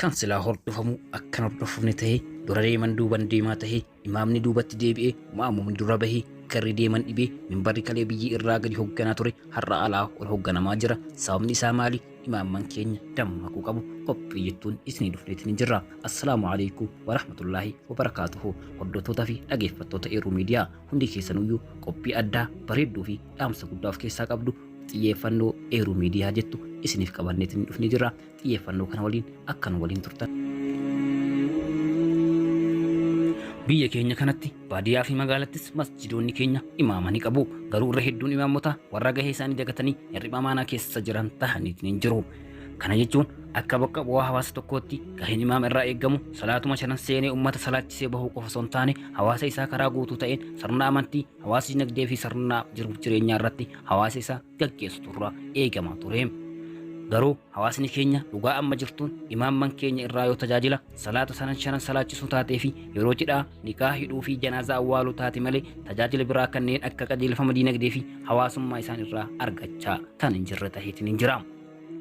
Kan silaa hordofamu akkan hordofamne tahee, dura deeman duuban deemaa tahee, imaamni duubatti deebi'ee, ma'muumni dura bahee, garri deeman dhibee, minbarri kalee biyyi irraa gadi hogganaa ture har'a alaa ol hogganamaa jira. Sababni isaa maali? Imaamman keenya dammaquu qabu qophii jettuun isinii dhufneetiin jirra. Assalaamu alaikum warahmatullaahi wabarakaatuhu. Hordoftoota fi dhageeffattoota Eeruu Miidiyaa hundi keessanuyyuu qophii addaa bareedduu fi dhaamsa guddaa of keessaa qabdu xiyyeeffannoo Eeruu Miidiyaa jettu isiniif qabanneetiin dhufnee jirra. Xiyyeeffannoo kana waliin akka nu waliin turtan. Biyya keenya kanatti baadiyyaa fi magaalattis masjidoonni keenya imaama ni qabu. Garuu irra hedduun imaamotaa warra gahee isaanii dagatanii hirriba amaanaa keessa jiran tahaniitiin hin jiru. Kana jechuun akka bakka bu'aa hawaasa tokkootti gaheen imaama irraa eegamu salaatuma shanan seenee ummata salaachisee bahuu qofa osoo hin taane hawaasa isaa karaa guutuu ta'een sirna amantii, hawaasa dinagdee fi sirna jiruuf jireenyaa irratti hawaasa isaa gaggeessutu irraa eegamaa ture. Garuu hawaasni keenya dhugaa amma jirtuun imaamman keenya irraa yoo tajaajila salaata sanan shanan salaachisuu taatee fi yeroo cidhaa nikaa hidhuu fi janaazaa awwaaluu taate malee tajaajila biraa kanneen akka qajeelfama diinagdee fi hawaasummaa isaan irraa argachaa kan hin jirre taheetiin hin jira.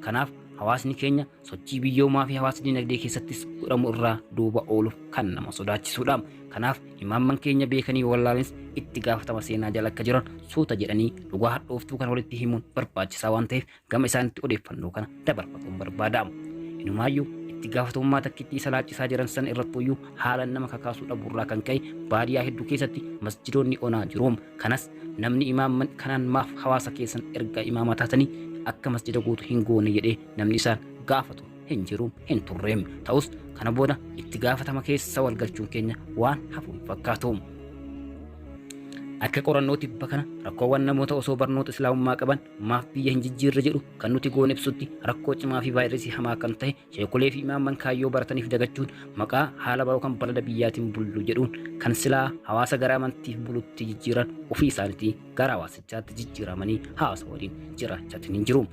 Kanaaf hawaasni keenya sochii biyyoomaa fi hawaasa dinagdee keessattis godhamu irraa duuba ooluuf kan nama sodaachisudha. Kanaaf imaamman keenya beekanii wallaanis itti gaafatama seenaa jala akka jiran suuta jedhanii dhugaa hadhooftuu kana walitti himuun barbaachisaa waan ta'eef gama isaanitti odeeffannoo kana dabarfatuun barbaada. Inumaayyuu itti gaafatamummaa takkittii salaachisaa jiran san irrattuyyuu haala nama kakaasuu dhabuurraa kan ka'e baadiyyaa hedduu keessatti masjidoonni onaa jiru. Kanas namni imaamman kanaan maaf hawaasa keessan erga imaama taatanii akka masjida guutu hin goone jedhee namni isaan gaafatu hin jiru hin turre. Ta'us kana booda itti gaafatama keessa wal galchuun keenya waan hafu hin fakkaatu. Akka qorannoo tibba kana rakkoowwan namoota osoo barnoota islaamummaa qaban maaf biyya hin jijjiirre jedhu kan nuti goone ibsutti rakkoo cimaa fi vaayirasii hamaa kan ta'e sheekolee fi imaamman kaayyoo barataniif dagachuun maqaa haala baroo kan balada biyyaatiin bullu jedhuun kan silaa hawaasa gara amantiif bulutti jijjiiran ofii isaaniitii gara hawaasichaatti jijjiiramanii hawaasa waliin jiraachaatiin hin jiru.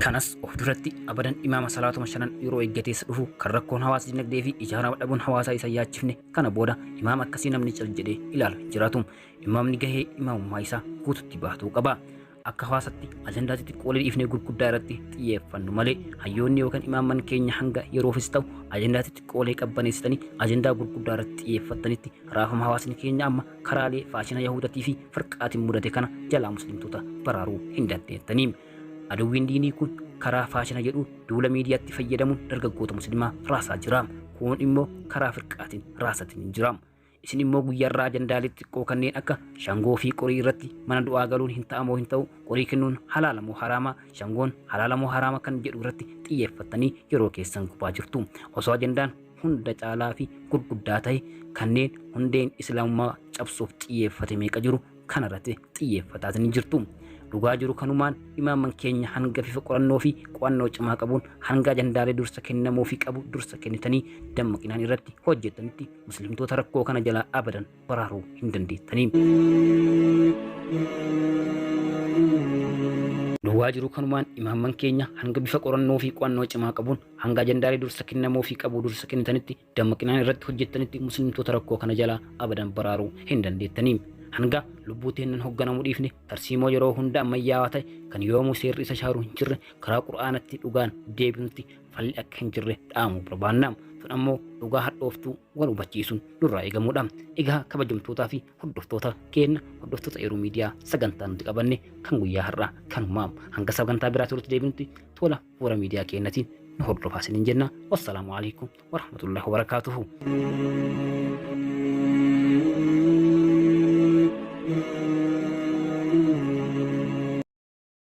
Kanas of duratti abadan imaama salaatuma shanan yeroo eeggateessa dhufu kan rakkoon hawaasa dinagdee fi ijaarama dhabuun hawaasaa isa yaachifne kana booda imaama akkasii namni cal jedhee ilaalu hin jiraatu. Imaamni gahee imaamummaa isaa guututti baatuu qaba. Akka hawaasatti ajandaa xixiqqoolee dhiifnee gurguddaa irratti xiyyeeffannu malee hayyoonni yookaan imaamman keenya hanga yeroofis ta'u ajandaa xixiqqoolee qabbaneessitanii ajandaa gurguddaa irratti xiyyeeffattanitti raafama hawaasni keenya amma karaalee faashina Yahudatii fi firqaatiin mudate kana jalaa muslimtoota baraaruu hin dandeettanii. Adawwiin diinii kun karaa faashina jedhu duula miidiyaatti fayyadamuun dargaggoota muslimaa raasaa jira. Kun immoo karaa firqaatiin raasatiin hin jira. Isin immoo guyyaarraa ajandaalee xixiqqoo kanneen akka shangoo fi qorii irratti mana du'aa galuun hin ta'amoo hin ta'u, qorii kennuun halaala moo haraama, shangoon halaala moo haraama kan jedhu irratti xiyyeeffattanii yeroo keessan gubaa jirtu. Osoo ajandaan hunda caalaa fi gurguddaa ta'e kanneen hundeen islaamummaa cabsuuf xiyyeeffate meeqa jiru kanarratti xiyyeeffataatiin jirtu. Dhugaa jiru kanumaan imaamman keenya hanga bifa qorannoo fi qo'annoo cimaa qabuun hanga ajandaalee dursa kennamuufii qabu dursa kennitanii dammaqinaan irratti hojjetanitti muslimtoota rakkoo kana jalaa abadan baraaruu hin dandeettanii. Dhugaa jiru kanumaan imaamman keenya hanga bifa qorannoo fi qo'annoo cimaa qabuun hanga ajandaalee dursa kennamuufii qabu dursa kennitanitti dammaqinaan irratti hojjettanitti muslimtoota rakkoo kana jalaa abadan baraaruu hin dandeettanii. Hanga lubbuu teennan hogganamuu dhiifne tarsiimoo yeroo hunda ammayyaawaa ta'e kan yoomuu seerri isa shaaru hin jirre karaa qur'aanatti dhugaan deebinutti falli akka hin jirre dhaamuu barbaanna. Tun ammoo dhugaa hadhooftuu wal hubachiisuun nurraa eegamuudha. Egaa kabajamtootaa fi hordoftoota keenya hordoftoota Eeruu Miidiyaa sagantaa nuti qabanne kan guyyaa har'aa kanumaa hanga sagantaa biraatti walitti deebinutti tola fuula miidiyaa keenyatiin nu hordofaa isiniin jenna. Wassalaamu alaikum warahmatullahi wabarakaatuhu.